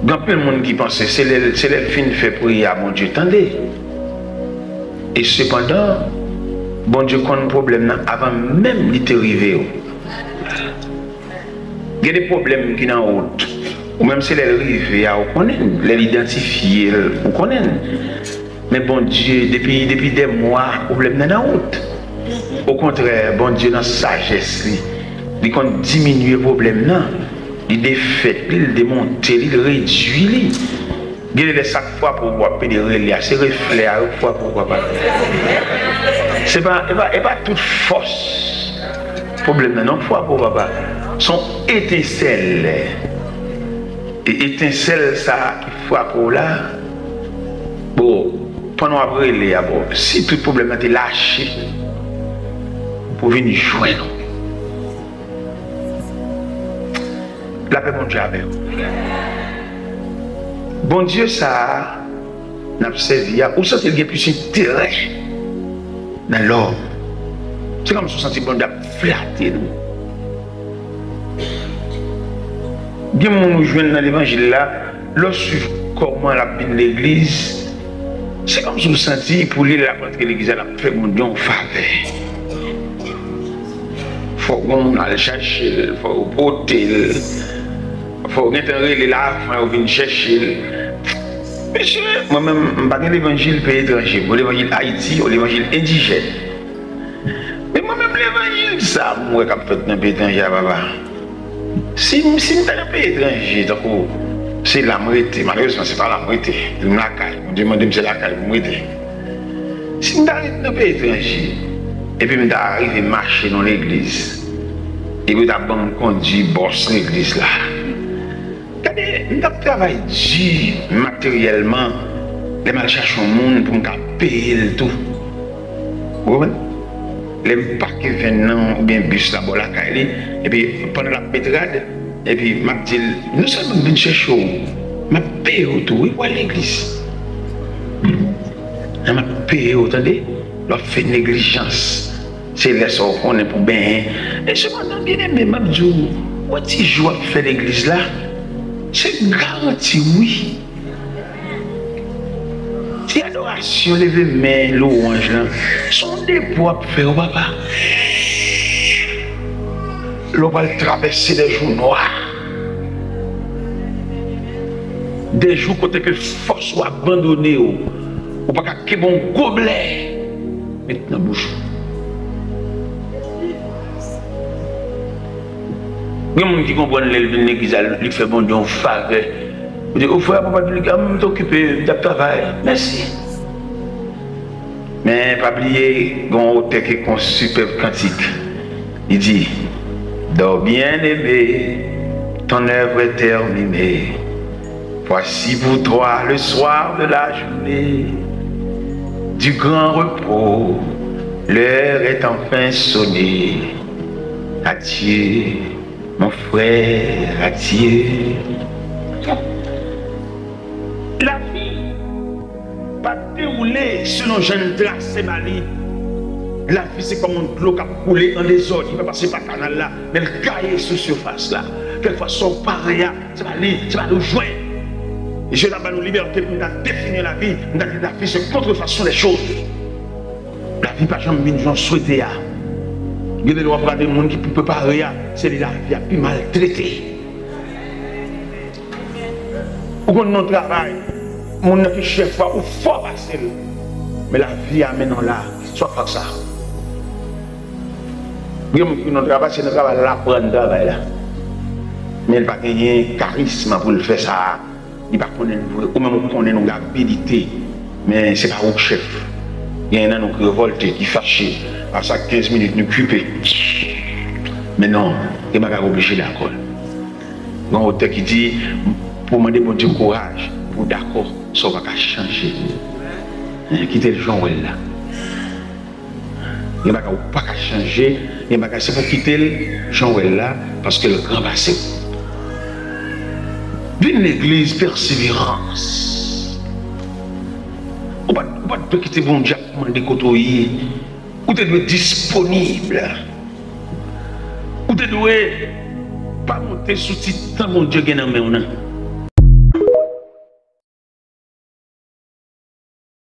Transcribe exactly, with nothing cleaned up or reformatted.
Gen anpil moun ki panse se lè l, se lè l fin fè priyè a Bondye tande. E sepandan, Bondye konn pwoblèm nan avan menm li te rive w. Gen de pwoblèm ki nan wout. Ou menm se lè l rive a ou konnen l, lè l idantifye l ou konnen l. Men Bondye, depi, depi dè mwa, pwoblèm nan nan wout. Okontrè, Bondye nan sajès li, li konn diminye pwoblèm nan. Li defèt li, li demonte li, li redui li. Gen de lè sa k frape w, w ap pede rele a, se reflè a yo k frape w, papa. Se pa, e pa, e pa tout fòs pwoblèm nan non k frape w, papa. Se yon etensèl. E etensèl sa a ki frape w la, bon, pandan w ap rele a, bon, si tout pwoblèm nan te lache pou vin jwenn ou. Lapè Bondye avè w. Bondye sa a n ap sèvi a, ou santi l gen plis enterè nan lòm. Se kòmsi w santi Bondye ap flate nou. Gen moun ou jwenn nan levanjil la, lè w swiv kòman l ap vin legliz, se kòmsi w santi pou li, lè l ap rantre legliz la, l ap fè Bondye yon favè. Fòk yon moun al chache l, fòk yo pote l, fòk yo gentan rele l avan yo vin chèche l. Mesye, mwen menm, m pa gen levanjil peyi etranje, m gen levanjil Ayiti, yon levanjil endijèn. Men mwen menm levanjil sa a m wè k ap fèt nan peyi etranje a, papa. Si m, si m ta nan peyi etranje, tankou se la m rete, malerezman, se pa la m rete. M lakay, Bondye mande m se lakay pou m rete. Si m ta ret nan peyi etranje, epi m ta rive mache nan legliz, epi yo ta ban m kondui bòs legliz la. Gade, m t ap travay di materyèlman, lè m al chache yon moun pou m ka peye l tou. Ou konprann? Lè m pake venn nan oubyen bis la bò lakay li, epi pandan l ap met rad, epi m ap di l, non sèlman m vin chèche w, m ap peye w tou, wi, pou al legliz. Men m ap peye w, tande? Lè w ap fè neglijans, se lè sa w konnen pou benyen. E sepandan, byeneme, m ap di w, wè ti jou w ap fè legliz la, se garanti, wi. Ti adorasyon, leve men, lwanj lan, se yon depo w ap fè, wi, papa. Lè w pral travèse de jou nwa, de jou kote ke fòs ou abandone w, ou pa ka kenbe yon goblè met nan bouch ou. Gen moun ki konprann lè l vin legliz la, li fè Bondye yon favè. Ou di, o frè, papa, m t okipe, m t ap travay. Mèsi. Men pa bliye, gen yon otè ki ekri yon sipèb kantik. Li di, dors bien-aimé, ton œuvre est terminée. Voici pour toi le soir de la journée, du grand repos, l'heure est enfin sonnée. Adieu, mon frère, adieu. Lavi pa dewoule selon jan n trase ba li. Lavi se kòm yon dlo k ap koule an dezòd, li pa pase pa kanal la, men l gaye sou sifas la. Kèlkeswa sa w pare a, se pa li, se pa li w jwenn. Jezi ta ban nou libète pou n ta defini lavi, n ta di lavi se contrefaçon des choses. Lavi pa janm vin jan w swete a. Gen de lè w ap gade moun ki pi prepare a, se li lavi a pi maltrete. Ou konn nan travay, moun nan ki chèf la, ou fò pase l. Men lavi a mennen w la, sa w ap fè ak sa? Gen moun ki nan travay, se nan travay la l aprann travay la. Men li pa genyen karisma pou l fè sa. Li pa konnen l vre. Ou menm ou konnen l, ou gen abilite. Men se pa ou k chèf. Genyen nan nou ki revòlte, ki fache. Apre sa, kenz minit, nou kipe. Men non, gen bagay ou oblije dakò. Gen yon otè ki di, pou w mande Bondye kouraj, pou w dakò, sa w pa ka chanje. Kite l jan w wè l la. Gen bagay ou pa ka chanje, gen bagay se pou kite l jan w wè l la, paske l gran pase w. Vin legliz, pèseverans. Ou pa, ou pa dwe kite Bondye ap mande kote w ye. Ou te dwe disponib. Ou te dwe pa monte sou ti tan Bondye gen nan men w nan.